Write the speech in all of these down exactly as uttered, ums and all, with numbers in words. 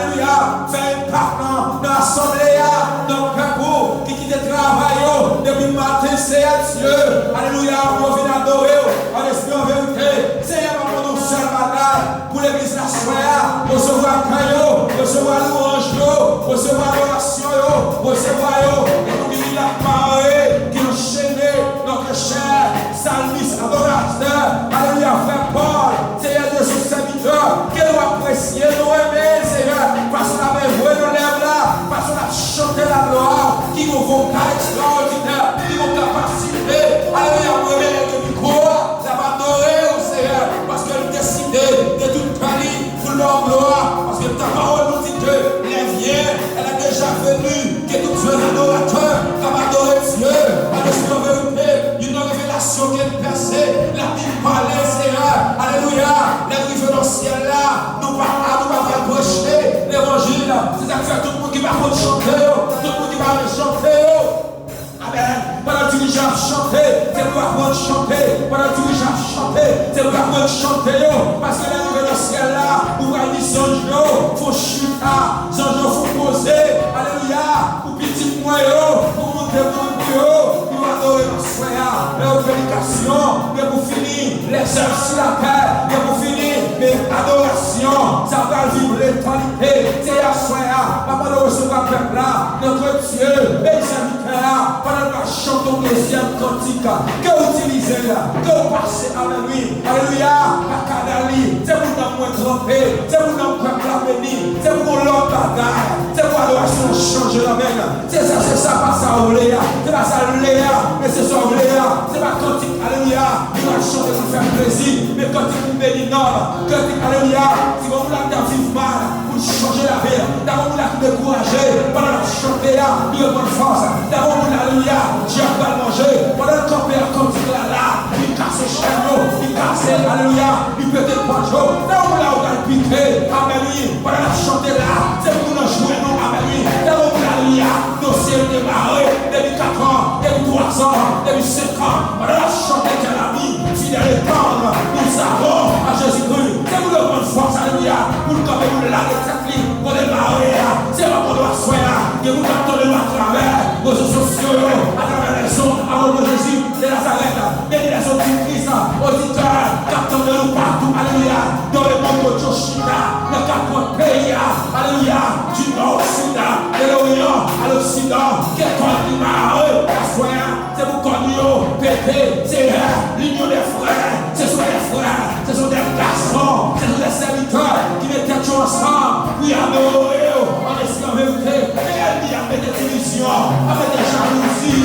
Alelouya, fè enpak nan, nan asanble a, nan pèp ou ki kite travay yo depi maten, Seyè Dye. Alelouya, pou yo vin adore w an espri, an verite. Seyè, m ap mande yon sèl bagay pou legliz la aswè a. Resevwa kè yo, resevwa lwanj yo, resevwa adorasyon yo, resevwa yo. E pou ki vin la pare, ki anchene, notre cher psalmiste, adoratè, alelouya, frè Pòl, Seyè Dye, sou sèvitè, ke nou apresye, nou renmen, Seyè, fason l ap evre nan lèv la, fason l ap chante laglwa, ki gon vokal ekstraòdinè, ki gon kapasite, alelouya, mwen renmen lè gen mikwo a, l ap adore w, Seyè, paske l deside de tout kè li pou l ba w glwa, paske ta pawòl nou di ke lè vyen, elle est déjà venue, ke tout vrè adoratè k ap adore Dye an espri, an verite, youn nan revelasyon ke l pèse, l ap vin pale, Seyè, alelouya, lè l rive nan syèl la, nou pa, nou pa pral preche levanjil, se sa k fè tout moun ki pa konn chante yo, tout moun ki pa renmen chante yo, Amèn. Pandan dirijan ap chante, se pou aprann chante. Pandan dirijan ap chante, se pou aprann chante yo. Paske lè rive nan syèl la, ou pral di zanj yo fè chita, zanj yo fè poze. Alelouya. Pou pitit mwen yo, pou moun te mouri pou yo, pou yo adore nan swè a. Lè yo predikasyon, gen pou fini, les œuvres sur la terre, gen pou fini, men adorasyon, sa pral viv letènite. Se aswè a, m ap mande w resevwa pèp la, notre Dieu, beni sèvitè a, pandan l pral chante yon dezyèm kantik, ke w itilize l, ke w pase avè l, wi. Alelouya, pa kadal li, se pou nanm mwen tranpe, se pou nanm pèp la beni, se pou yon lòt bagay, se pou adorasyon chanje nan men l. Se sa, se sa, pa sa w vle a, se pa sa l vle a, men se sa w vle a, se pa kantik, alelouya, li pral chante pou l fè plezi, men kantik pou beni nanm, kantik, alelouya, si yon moun la t ap viv mal, pou l chanje lavi l. Dakò, moun la ki dekouraje, pandan l ap chante a, li reprann fòs. Dakò, moun la, alelouya, dyab pral manje, pandan l kanpe ak kantik la la, li kase chèn yo, li kase, alelouya, li pete pòt yo. Dakò, moun la, ou pral pike, amèn, wi, pandan l ap chante la, se pou moun nan jwenn ou, amèn, wi. Dakò, moun la, alelouya, dosye l te mare, depi katran, depi twazan, depi senkan, pandan l ap chante, quel ami fidèle et tendre nous avons en Jésus-Christ. Se pou l reprann fòs, alelouya, pou l kanpe, pou l lage tèt li, kote l mare a. Se pa pou nou aswè a. Gen moun k ap tande nou atravè rezo sosyo yo, atravè lèzond, a o non de Jezi de Nazarèt. Beni lèzond di Kris, oditè k ap tande nou patou, alelouya, dans le monde, kote yo chita, nan kat kwen peyi a, alelouya, du nord au sud, de l'orient à l'occident, ke kòd li mare aswè a. Se pou kò nou yo pete, Seyè, l'union des frères, ce sont des frères, ce sont des garçons, ce sont des serviteurs ki met tèt yo ansanm pou y adore w an espri, an verite. Men ènmi ap mete divizyon, ap mete jalouzi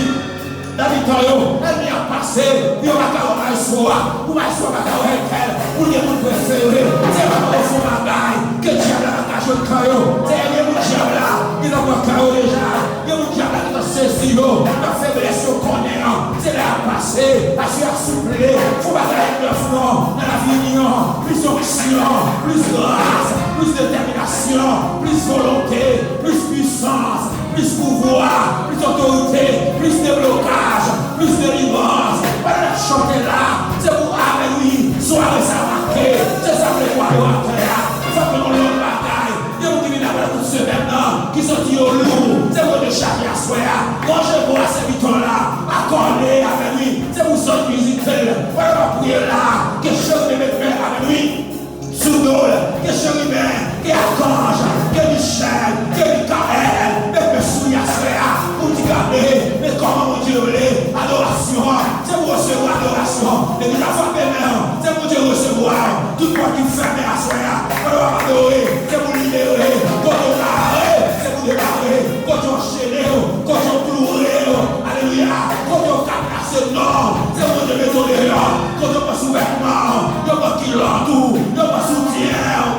nan mitan yo. Ènmi ap pase pou yo pa ka wè maestro a, pou maestro a pa ka wè entèl, pou l gen moun prefere. Se pa pou yo fè yon bagay ke dyab la pa ka jwenn kè yo. Seyè, gen moun dyab la gentan pran kè yo deja. Gen moun dyab la gentan sezi yo nan feblès yo konnen an. Se lè a pase, aswè a souple, fè yon bagay nèf non nan lavi nou an. Plis onksyon, plis gras, plis detèminasyon, plis volonte, plis pwisans, plis pouvwa, plis otorite, plis deblokaj, plis delivrans. Pandan n ap chante la, se pou amèn wi, sware sa make, se sa m vle pou adoratè a. Fòk nou yon lòt bagay. Gen moun ki vin apre tout semèn nan, ki santi yo lou, se pou yo dechaje aswè a. Ranje kò a sèvitè w la, akòde avè l wi, se pou zanj vizite l. Pandan w ap priye la, ke cherubin met men avè l wi, sou do l, ke cherubin, ke akanj, ke Michèl, ke Mikayèl, met men sou li aswè a, pou di gade, men kòman Bondye rele, adorasyon an. Se pou resevwa adorasyon. Legliz la frape men an. Se pou Bondye resevwa tout pòt ki fèmen aswè a. Pandan w ap adore, se pou libere. Kote w mare, se pou debare. Kote w anchene yo, kote w kloure yo. Alelouya. Kote w kadnase non, se pou Bondye mete w deyò. Kote w pran souvètman, yo pran kilòt ou, yo pran soutyen ou.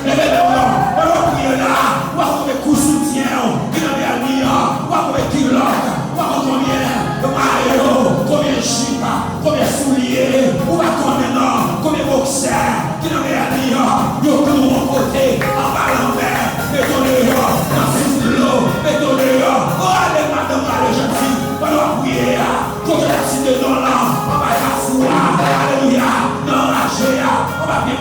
Leve men w non, pandan w ap priye la, w a konbyen kou soutyen w ki nan men ènmi an, w a konbyen kilòt, w a konbyen mayo, konbyen jip, konbyen soulye, ou pa konnen non, konbyen boksè ki nan men ènmi an, yo klouwe w yon kote, anba lanmè, mete w deyò, nan sous dlo, mete w deyò, rale madanm, rale jèn fi, pandan w ap priye a. Kote l ap site non l lan, anba kafou a, alelouya, nan raje a, anba pye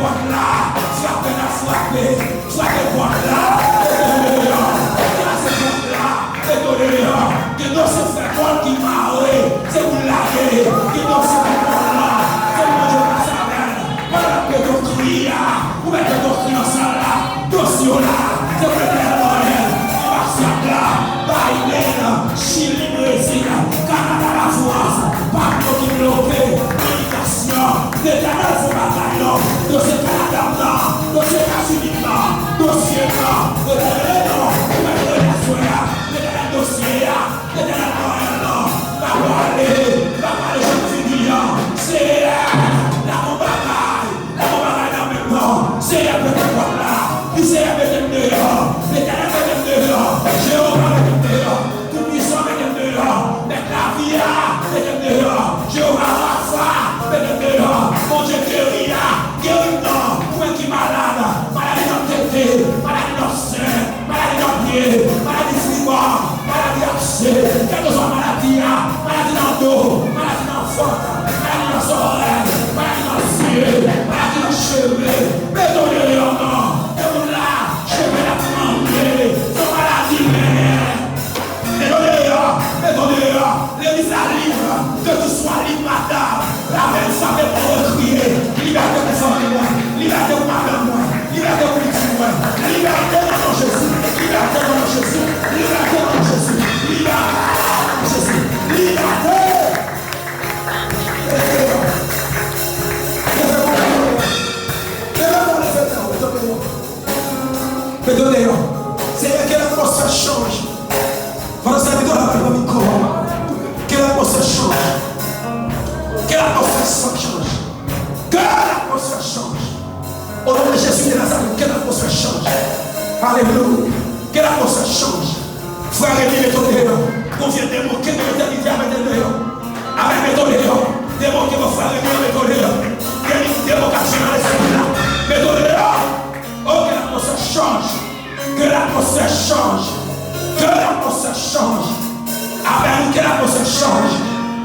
Pòt la, frape n ap frape, frape pòt la, mete w deyò, kraze pòt la, mete w deyò. Gen dosye frè Pòl ki mare, se pou l lage. Gen dosye pou Pòl la, se pou Bondye pase avè l. Pandan l ap mete w kriye a, ou mèt mete w kriye nan sal la. Dosye w la, se pou Letènèl voye l. Anbasyad la, Biden, Chili, Brezil, Kanada, Lafrans, Pablo ki bloke, Letènèl fè batay yo. Dosye Kanada m nan, dosye Etazini m nan, dosye m nan. Letènèl non, ou mèt rele aswè a. Letènèl dosye a, Letènèl Nwayèl non. N ap pale, n ap pale jan figi an. Seyè, n ap yon bagay. Lè yon bagay nan men m nan, Seyè mete pòt la. Di Seyè mete m deyò. Letènèl mete m deyò. Jewova mete m deyò. Toupwisan mete m deyò. Mèt lavi a mete m deyò. Jewova Rafa mete m deyò. Bondye geri a geri m nan. Ou menm ki malad, maladi nan tete, maladi nan sen, maladi nan pye, maladi fibwòm, maladi abse, kèlkeswa maladi a, maladi nan do, maladi nan vant, maladi nan zòrèy, maladi nan zye, maladi nan cheve, mete w deyò non. Gen moun la, cheve l ap manye, se yon maladi men. Mete w deyò, mete w deyò. Legliz la lib, ke tu swa lib, madanm. Lavèv sa fè pou rekriye. Libète pou fanmi mwen. Libète pou madanm mwen. Libète pou pitit mwen. Libète nan non Jezi. Libète nan non Jezi. Libète nan non Jezi. Libète nan non Jezi. Libète. Leve men w. Leve men w, leve men w, leve men w. Mete w deyò. Seyè, ke latmosfè chanje. Pandan sèvitè la pral pran mikwo a, ke latmosfè chanje. Ke latmosfè chanje. Ke latmosfè chanje. O non de Jezi de Nazarèt, ke latmosfè chanje. Alelouya. Ke latmosfè chanje. Frè Remy, mete w deyò. Gon vye demon kenbe etènite a, mete l deyò. Amèn, mete w deyò. Demon kenbe frè Remy an, mete w deyò. Gen demon k ap jwe nan lespri la. Mete w deyò. O, ke latmosfè chanje. Ke latmosfè chanje. Ke latmosfè chanje. Amèn. Ke latmosfè chanje.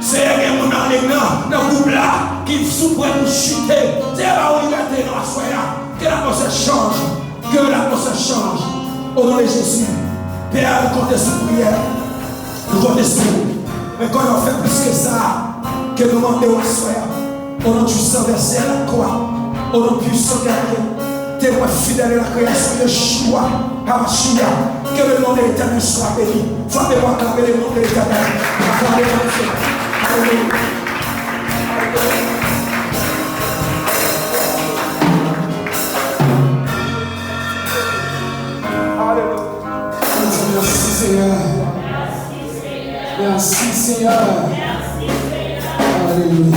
Seyè, gen moun nan lig nan, nan gwoup la, ki sou pwen pou chite. Seyè, ba yo libète nan aswè a. Ke latmosfè chanje. Ke latmosfè chanje. O non de Jezi. Pè, nou konte sou priyè. Nou konte sou ou. Men kòman nou fè plis ke sa, ke nou mande w aswè a. Au nom du sang versé à la croix. Au nom puissant de la Témoin fidèle de la création, Yeshua HaMashiach. Que le nom de l'Éternel soit béni. Frappez-moi, acclamez le nom de l'Éternel. Acclamez le nom de l'Éternel. Alléluia. Alléluia. Merci, Seigneur. Merci, Seigneur. Alelouya.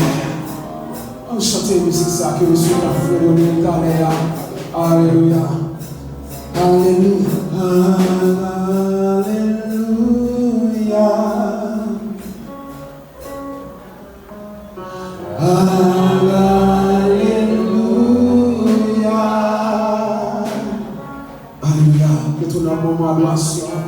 Ann chante mizik sa ke mesye ta fè yo menm talè a. Alelouya. Alelouya. Alelouya. Alelouya. Alelouya. Mete w nan moman adorasyon.